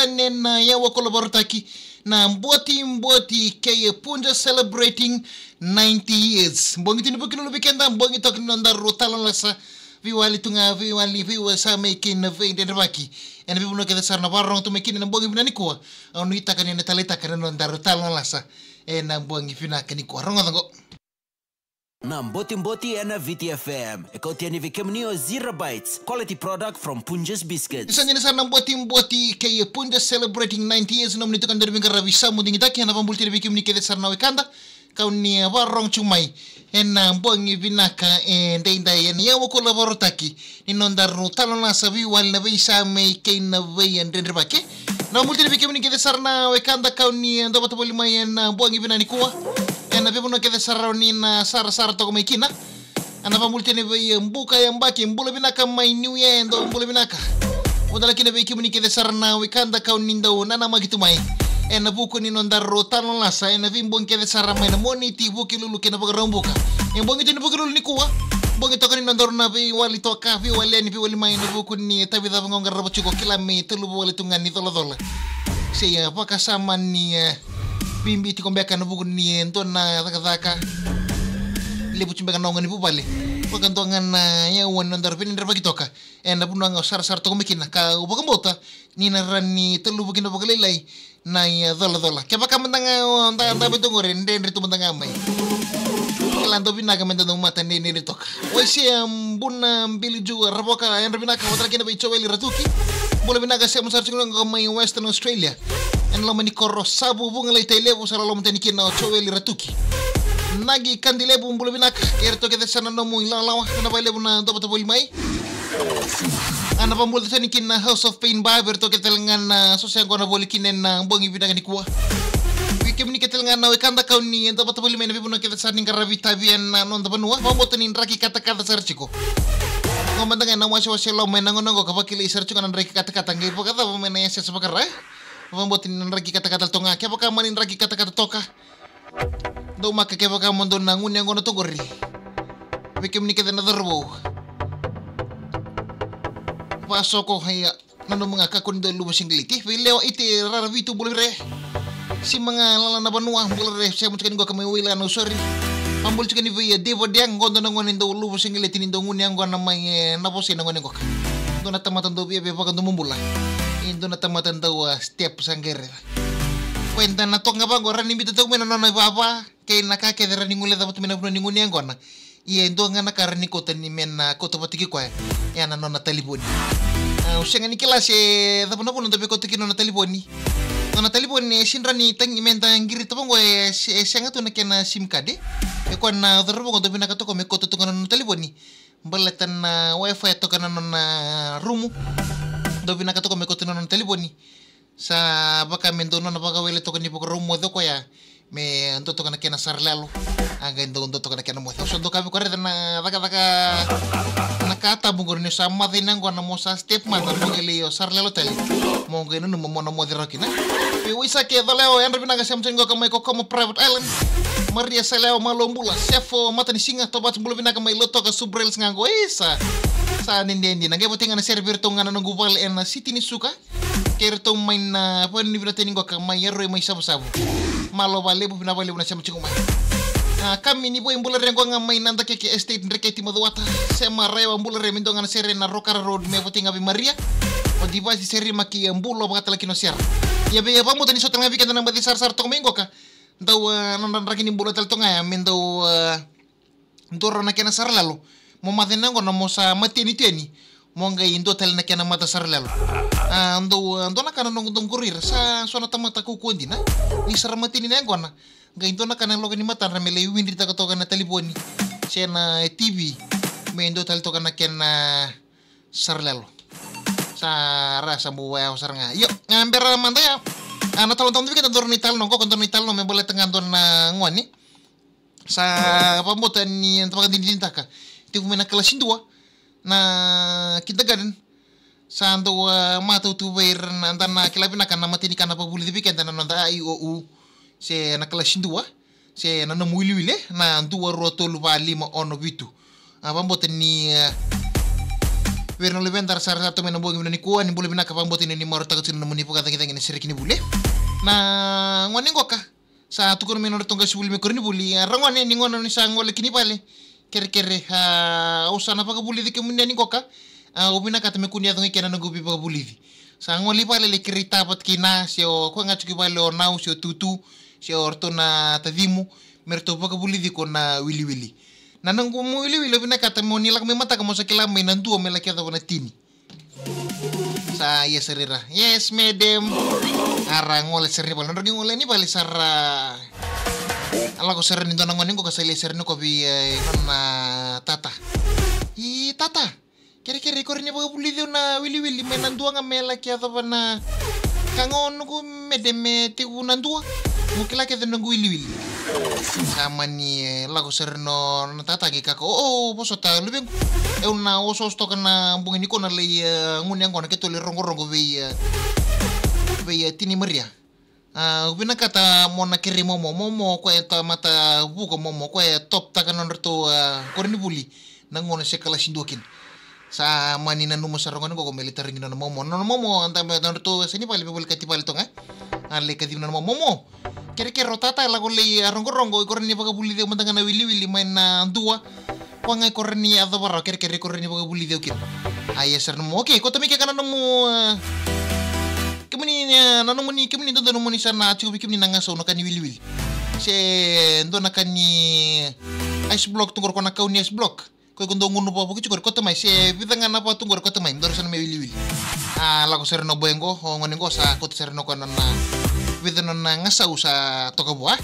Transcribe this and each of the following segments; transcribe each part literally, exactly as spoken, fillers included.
Ena yawa kola varotaki na boti boti kei Punjas celebrating ninety years. Bogi tini Vukelulu vei keda, bogi toka ni nodaru talanoa sa veiwali tu ga, veiwali, veiwali sa mai kei na veidredrevaki. Ena veivanua kece sara na vakarorogo tu mai kina ena bogi vinaka nikua. Au nuitaka ni na taleitaka na nodaru talanoa sa ena bogi vinaka nikua. Rogoca qo. Na boti boti ena Viti F M. E kauti yani vei kemuni o Zero Bites, quality product from Punjas Biscuits. Ni sa dina sara na boti boti kei Punjas celebrating ninety years. Nomuni toka ni dau veiqaravi sa mu digitaki, ena vakabula tale vei kemuni kece sara na wekada. Kau ni vakarorogo tu mai ena bogi vinaka edaidai ena yawa kola varotaki ni nodaru talanoa sa veiwali na veisa mai kei na veidredrevaki. Na vakabula tale vei kemuni kece sara na wekada kau ni dau vata voli mai ena bogi vinaka nikua. Ena veivanua kece sara ni na sarasara toka mai kina. Ena vakabula tale vei Buka Yabaki, bula vinaka mai New Year, dou bula vinaka. Vakabula kina vei kemuni kece sara na wekada kau ni dau nanamaki tu mai ena vuku ni nodaru talanoa sa ena veibogi kece sara mai na Moniti, Vukelulu kei na Vakaraubuka. E bogi tini Vukelulu nikua, bogi toka ni nodaru na veiwali toka, veiwali yani, veiwali mai ena vuku ni tavi cava ga o qarava tiko, kila me taluva wale tu ga ni colacola. Seia vakasama ni, e, bibi tiko beka ena vuku ni, e, dua na cakacaka levu tu beka na oga ni vuvale. Vakadua ga na yawa ni nodaru veidredrevaki toka ena vanua ga o sarasara toka mai kina, ka au vakabauta ni na rawa ni taluva kina vakalailai na icolacola. Kevaka mada ga o da, da vei tu qori, dredre tu mada ga mai. Kila, dau vinaka meda dau mata dredre toka. Waisea Buna Biliju Ravoka, yadra vinaka, vakatale kina vei Joeli Ratuki. Bula vinaka, sema sara tiko ga mai Western Australia. Ena loma ni koro Savu, Vugalei, Tailevu, sa loloma tani kina o Joeli Ratuki. Nagi Kadilevu, bula vinaka, kei iratou kece sara na nomu ilawalawa, na vakalevu na dau vata voli mai. Ena vakabula tale kina na House of Pain Bar, vei iratou kece tale ga na so se yaqona voli kina ena bogi vinaka nikua. Vei kemuni kece tale ga na wekada kau ni dau vata voli mai ena veivanua kece sara ni qaravi tavi ena noda vanua, vakabauta ni draki katakata sara tiko. Qo mada ga ena wasewase loma ena gauna qo ka vakilai sara tiko na draki katakata, qai vakacava mai na yasayasa vakara. Vakabauta ni na draki katakata toka ga, kevaka mani draki katakata toka. Dou maka kevaka mo dou na gunu yaqona toka qori. Vei kemuni kece na cauravou. Vasoko, ia, nanuma ga kakua ni dau luva siqileti. Vei Lewa Ite Rara Vitu, bula vei ira. Sima ga lala na vanua, bula vei ira, sema tiko ni qo ka mai Waila, Nausori. Vakabula tiko ni vei David Yang, qo dua na gone dau luva siqileti ni dau gunu yaqona mai, e, Navosei na gone qoka. Dua na tamata dau viavia vakadomobula. E dua na tamata dau, a, step sa qai raica. Ko eda na toka ga vaqo, rawa ni biuta toka mai na nona ivava kei na ka kece rawa ni guileca vata mai na vanua ni gunu yaqona. Ia e dua ga na ka rawa ni kauta ni me na kauta vata kei koya, e a na nona talivoni. A, au sega ni kila se cava na vuna dau veikauta kina nona talivoni. Nona talivoni e sega ni rawa ni tagi, meda qirita vaqo, e se-, e sega tu na kena sim card. E koya na cauravou qo dau vinaka toka me kauta tu ga na nona talivoni. Baleta na wifi toka na nona rumu. Dau vinaka toka me kauta na nona talivoni. Sa vaka me dau nona vakawele toka ni vakarau moce o koya. Me dua toka na kena saralelo. A qai dau dua toka na kena moce. Au sa dau kaya vei koya, raica na cakacaka, na ka tabu qori, ni sa maca ni yaqona mo sa step mada, mo qai lai o saralelo tale. Mo qai nanuma mo na moce rawa kina. Vei Waisake Caleo, yadra vinaka, sema tiko qo ka mai Kokomo Private Island. Maria Saleo, malo bula. Sefo Matanisiga, Tovatu, bula vinaka mai Lautoka, Subrails ga qo. Isa. Sa dede dina. Qai vata ga na sere vei iratou ga na noqu vale ena Siti ni Suka. Kei iratou mai na vanua ni Vinavinaka tiko qo ka mai Yaroi mai Savusavu. Malo vakalevu, vinaka vakalevu na sema tiko mai. A, Kami ni Voi, bula re qo ga mai Nadakeke Estate, Dreketi, Macuata. Sema Rayawa, bula re, me dua ga na sere na Rokara Road, me vata ga vei Maria. O Divasi Serima kei Bulo, vakatale kina o Sera. Ia vei, e vakabauta ni so tale ga vei keda na baci sarasara toka mai qo ka dau, a, nodra draki ni bula tale toka ga ya, me dau, a, dua rawa na kena saralelo. Mo maca ni yaqona mo sa mateni tu yani. Mo qai dua tale na kena mata saralelo. A, dau, a, dua na ka na noqu dau qori ira. Sa so na tamata kaukaua dina. Ni sa ra mateni na yaqona, qai dua na ka na loka ni matadra me lai widritaka toka na talivoni se na T V. Me dua tale toka na kena saralelo. Sa ra sa bau vaya sara ga. Io, a, bera mada ya. A, na talanoa tale vei keda, dua na italanoa qo, dua na italanoa me baleta ga dua na gone. Sa vakabauta ni da vakadinadinataka. Tekivu mai na kalasi dua na kindergarten. Sa dau, a, matau tu vei ira na, da na kila vinaka na mateni kana vakavulici vei keda na noda a, i, o, u. Se na kalasi dua, se na nomu wiliwili, na dua, rua, tolu, va, lima, ono, vitu. A, vakabauta ni, a, Vei ira na luveda ra sa ra tu mai na bogi vinaka nikua, ni bula vinaka, vakabauta ni marautaka tiko na nomuni vakacagicagi ena sereki ni vuli. Na gone qoka sa tukuna mai na nodratou qasenivuli mai koronivuli, a, ra gone, ni gauna ni sa gole kina i vale, kerekere, a, au sa na vakavulici kemuni yani qoka. A, au vinakata me kua ni yaco ga i kea na noqu veivakavulici. Sa gole i vale lai kerei ta vata kei na, se o koya ga tiko i vale, o nau se o tutu se o ratou na tacimu, me ratou vakavulici iko na wiliwili. Na noqu mo wiliwili, au vinakata mo ni lako mai mataka mo sa kila mai na dua me laki yacova na tini. Sa ia sara ira. Yes, madam. A ra gole sara ni vale. Nodra qai gole ni vale sa ra, a, lako sara ni dua na gone qoka sa lia sara ni kovi, e, nona tata. I tata, kerekere, iko rawa ni vakavulici au na wiliwili mai na dua ga me laki yacova na ka qo, noqu madam, e tekivu na dua. Mo kila kece noqu wiliwili. Sa mani, e, lako sara no, na tata qai kaya, o, o, vosota luvequ. Au na osooso toka na bogi nikua na lai, e, gunu yaqona keitou lai rogorogo vei, e, vei, e, Tinai Maria. A, au vinakata mo na kerei momo, momo o koya e tamata vuka, momo o koya e top taka na nodratou, a, koronivuli. Na gauna se kalasi dua kina. Sa mani nanuma sara o gone qoka me lai tarogi nona momo. Nona momo, a, dabe na nodratou yasa ni vale, veivolekati vale toka. A lai kacivi nona momo. Momo, kerekere, o tata e lako lai, a, rogorogo, iko rawa ni vakavulici au mada ga na wiliwili mai na dua. Koya ga iko rawa ni yacova rawa, kerekere, iko rawa ni vakavulici au kina. A, ia sara na momo. Okei, kauta mai kea na nomu, a, kemuni, e, na nomuni, kemuni dodonu mo ni sa na tiko vei kemuni na gasau, na ka ni wiliwili. Se dua na ka ni ice block tu qori, ko na kau ni ice block. Ko iko dau gunu vakavoki tiko qori, kauta mai, se vica ga na va tu qori, kauta mai, dou sa na mai wiliwili. A, lako sara na boy qo, o gone qo sa kauta sara na koya na, na vica na nona gasau sa toka vua.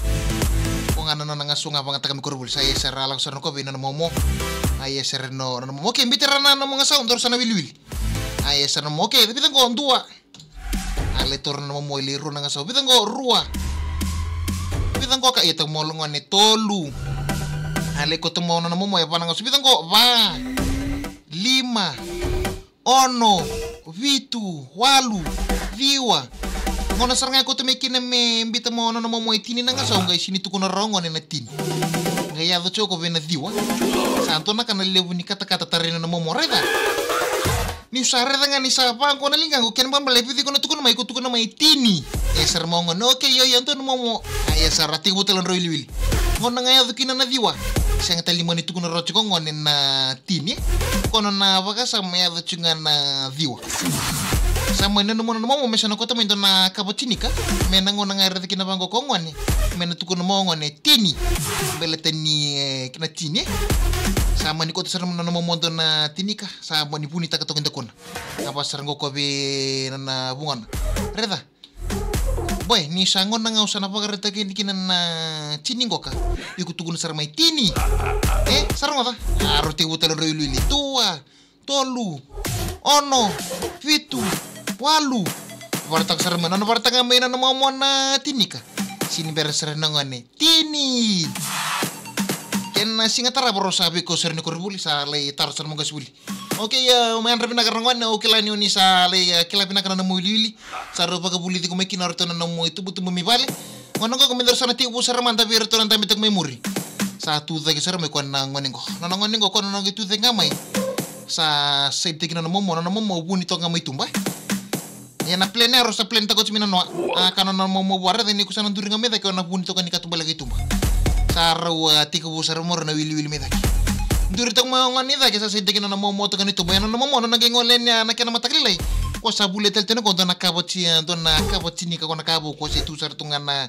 Ko ga na nona gasau ga vagataka mai koronivuli, sa ia sara, lako sara na koya vei nona momo. A, ia sara na nona momo. Okei, biuta ra na nomu gasau, dou sa na wiliwili. A, ia sara na momo. Okei, vica qo, dua. A lai taura na momo, e lai rua na gasau. Vica qo, rua. Vica qo ka, ia, tau mo logone, tolu. A lai kauta mo na momo, e va na gasau. Vica qo, va. Lima. Ono. Vitu. Walu. Ciwa. Gauna sara ga e kauta mai kina me biuta mo na momo e tini na gasau, qai sega ni tukuna rawa o gone na tini. Qai yaco tiko vei na ciwa. Sa dua na ka na levu ni katakata tarai na momo, raica. Niu sa raica ga ni sa vaqo na ligaqu, kena ibalebale e vica iko na tukuna mai, iko tukuna mai tini. E sara mai o gone, okei, io, io, dua na momo. A, ia sara, tekivu tale na nodrau wiliwili. Gauna ga e yaco kina na ciwa, sega tale ni mani tukuna rawa tiko o gone na tini. Ko na nona vakasama e yaco tiko ga na ciwa. Sa mani nanuma na nona momo me sa na kauta mai dua na kava tinika. Me na gauna ga e raica kina vaqo o gone, me na tukuna mai o gone tini. Baleta ni, e, na tini. Sa mani kauta sara mai na nona momo dua na tinika. Sa mani vunitaka toka e dakuna. A va sara qo o koya vei nona vugona, raica. Boy, ni sa gauna ga au sa na vakaraitaka kina na tini qoka, iko tukuna sara mai tini. E, sa rogoca. A, rau tekivu tale rau wiliwili. Dua, tolu, ono, vitu, walu. Vakaraitaka sara mai, nona vakaraitaka mai na nona momo na tinika. Sega ni bera sara na gone. Tini. Kena siga tarava rau sa veikau sara ni koronivuli, sa lai taro sara mai o qasenivuli. Okei, a, mai yadra vinaka ra gone, au kila ni o ni sa lai, a, kila vinaka na nomu wiliwili. Sa rau vakavulici iko mai kina o ratou na nomu itubutubu mai vale. Gone qoka, me daru sa na tekivu sara mada vei iratou na dabe tiko mai muri. Sa tu cake sara mai o koya na gone qo. Nona gone qo, o koya na nona qai tu cake ga mai. Sa side taki na nona momo, na nona momo vuni toka ga mai tuba. Ia na plan ya rau sa plan taka oti mai na noa. A, ka nona momo vua, raica ni ko sa na duri ga mai cake, o na vuni toka ni katubaleka i tuba. Sa rau, a, tekivu sara mai rau na wiliwili mai cake. Duri toka mai o gone i cake, sa side taki na nona momo toka ni tuba. Ia na nona momo, nona qai gole yani, a, na kena mataka lailai. Ko sa vulia tale tiko na ko dua na kava ti, a, dua na kava tinika, ko na kava ko se tu sara tu ga na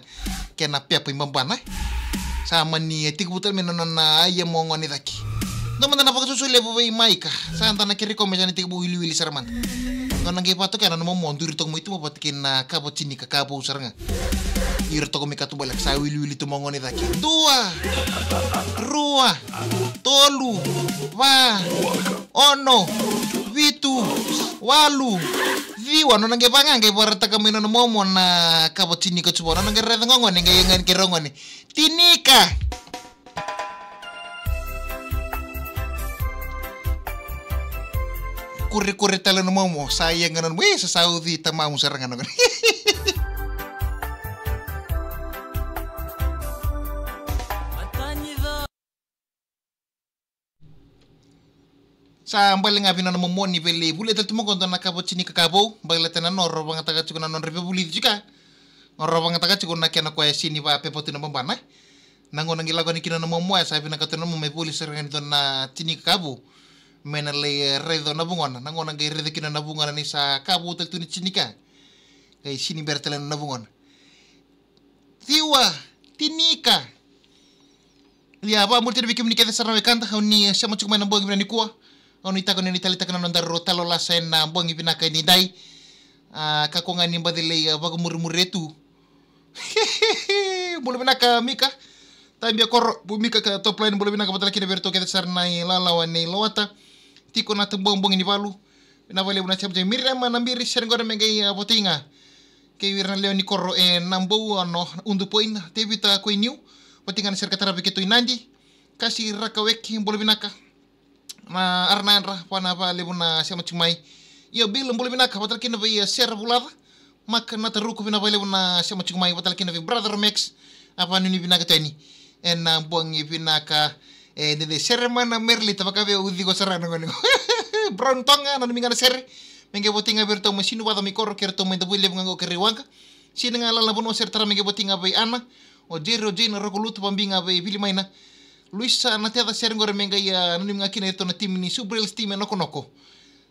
kena pepa i babana. Sa mani, e, tekivu tale mai na nona, a, ia mo gone i cake. Dua mada na vakasoso levu vei Maika. Sa da na kerei koya me sa na tekivu wiliwili sara mada. Nona qai vakatoka na nona momo duri toka mai tuba vata kei na kava tinika, ka vou sara ga. Ira toka mai katubaleka, sa wiliwili tu mo gone i cake. Dua, rua, tolu, va, ono, vitu, walu, ciwa. Nona qai va ga, qai vakaraitaka mai na nona momo na kava tinika tu vua. Nona qai raica ga o gone, qai yaga yani kei rau o gone. Tinika. Kurekure tale na momo, sa yaga na nomu, e, sa sauci tamamu sara ga na gone. Sa bale ga vina na momoni vele vuli tale tu mogodo na kavo tini ka kavo baleta na noro vagataka tiko na nodra vevulici tiko. Noro vagataka tiko na kena koya sini va pepa tu na babana. Na gona gi lako ni kina na momoya sa vinaka tu na momo e vuli sara ga ni dona tini ka kavo. Me na lai raico na vugona na gona gi raico kina na vugona ni sa kavo tale tu ni tini ka. Gai sini bera tale na vugona. Ciwa, tinika. Ia, vakamuritani vei kemuni kece sara na wekada, au ni sema tiko mai na bogi vina nikua. Au ni taka ni talitaka na nodaru talo lasa ena bogi vinaka e nidai. A, ka ko ga ni baci lei, a, vakamurimurie tu. Bula vinaka Mika. Tabia koro, bu Mika ka top line, bula vinaka vatalakina vei iratou kece sara na i lalawa nei lawata. Tiko na tabuabogi ni valu. Vinaka vakalevu na sema tiko Miriama na biri sere gona me qai, a, votai ga. Kei ira na lewe ni koro e Nabou, ano Udu Point, Tevita Koiniu, vata ga na sere ka taravi keitou i Nadi, Kasi Rakaweki, bula vinaka. Na ara na yadra, vana vakalevu na sema tiko mai. Io Bill, bula vinaka, vata kina vei, e, Sera Vulaca, Maka Nataruku, vinaka vakalevu na sema tiko mai, vata kina vei Brother Max, a vanuinui vinaka tu yani. Ena bogi vinaka, e, dede sere mana Merlita, vaka vei au ciqo sara na gone. Brown Toga, nanumi ga na sere, me qai votai ga vei iratou mai Sinuvaca mai koro, kei iratou mai Davuilevu ga qo kei Raiwaqa. Sina ga lala na vanua sere tara me qai votai ga vei Ana, o Jerry, o Jane, o Roko Lutu, vabi ga vei Vili Maina. Luisa na teca sere qori me qai, a, nanumi ga kina iratou na timi ni Subrels timi e Nokonoko.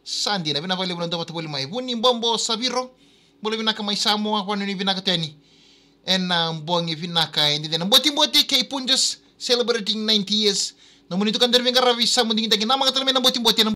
Sa dina, vinaka vakalevu na dua vata voli mai. Vuni Bobo Saviro, bula vinaka mai Samoa, vanuinui vinaka tu yani. Ena bogi vinaka e dede na Botiboti kei Punjas, celebrating ninety years. Nomuni tukadani veiqaravi, Samu Digidigi, namaka tale mai na Botiboti, ena